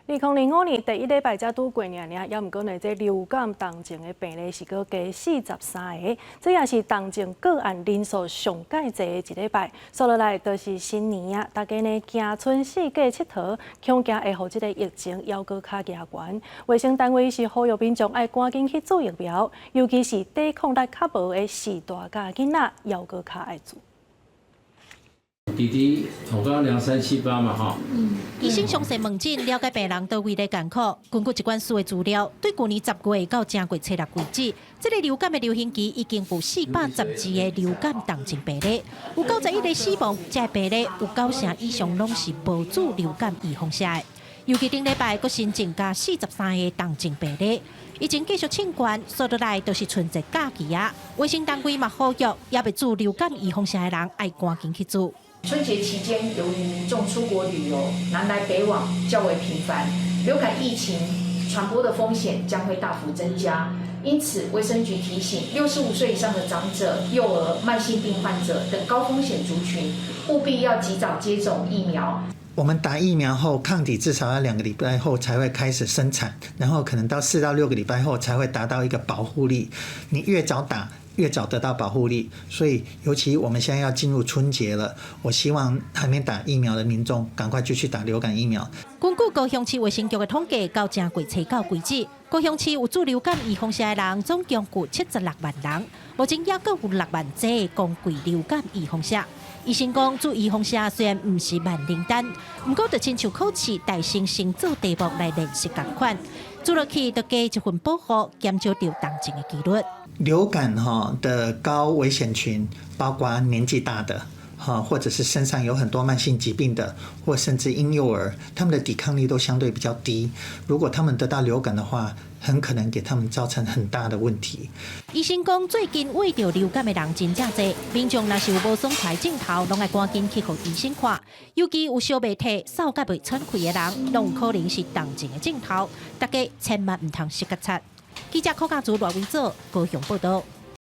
2025年第一禮拜才拄過爾爾，猶毋過呢，這流感重症的病例是閣加43個，這也是重症個案人數上蓋濟的一禮拜。紲落來就是新年啊，大家呢行春四界𨑨迌，恐驚會予這個疫情猶閣較嚴懸。衛生單位是呼籲民眾愛趕緊去注疫苗，尤其是抵抗力較無的序大佮囡仔，猶閣較愛注。弟弟，我剛剛量378嘛，哈。醫生詳細問診，了解病人佗位咧艱苦。根據疾管署的資料，對舊年10月到正月初六為止，這個流感的流行期已經有412個流感重症病例，有91個死亡。這個病例有九成以上攏是無注流感預防射的。尤其頂禮拜，閣新增加43個重症病例，疫情繼續衝懸，紲落來就是春節假期啊。衛生單位嘛呼籲，猶未注流感預防射的人愛趕緊去注。春節期間，由於民眾出國旅遊、南來北往較為頻繁，流感疫情傳播的風險將會大幅增加。因此，衛生局提醒，65歲以上的長者、幼兒、慢性病患者等高風險族群，務必要及早接種疫苗。我們打疫苗後，抗體至少要2個禮拜後才會開始生產，然後可能到4到6個禮拜後才會達到一個保護力。你越早打，越早得到保護力，所以尤其我們現在要進入春節了，我希望還沒打疫苗的民眾趕快就去打流感疫苗。根據高雄市衛生局的統計，到正月初九為止，高雄市有注流感預防射的人總共有76萬人，目前猶閣有6萬劑公費流感預防射。醫生講，注預防射雖然毋是萬靈丹，毋過就親像考試大先先做題目來練習仝款，注落去就加一份保護，減少著重症的機率。流感哈的高危險群，包括年紀大的，哈，或者是身上有很多慢性疾病的，或甚至嬰幼兒，他們的抵抗力都相對比較低。如果他們得到流感的話，很可能給他們造成很大的問題。醫生講，最近罹著流感的人真正濟，民眾若是有無爽快症頭，攏愛趕緊去予醫生看。尤其有燒袂退、嗽甲袂喘氣的人，攏有可能是重症的症頭，大家千萬毋通失覺察。記者柯家祖、賴偉祖高雄報道。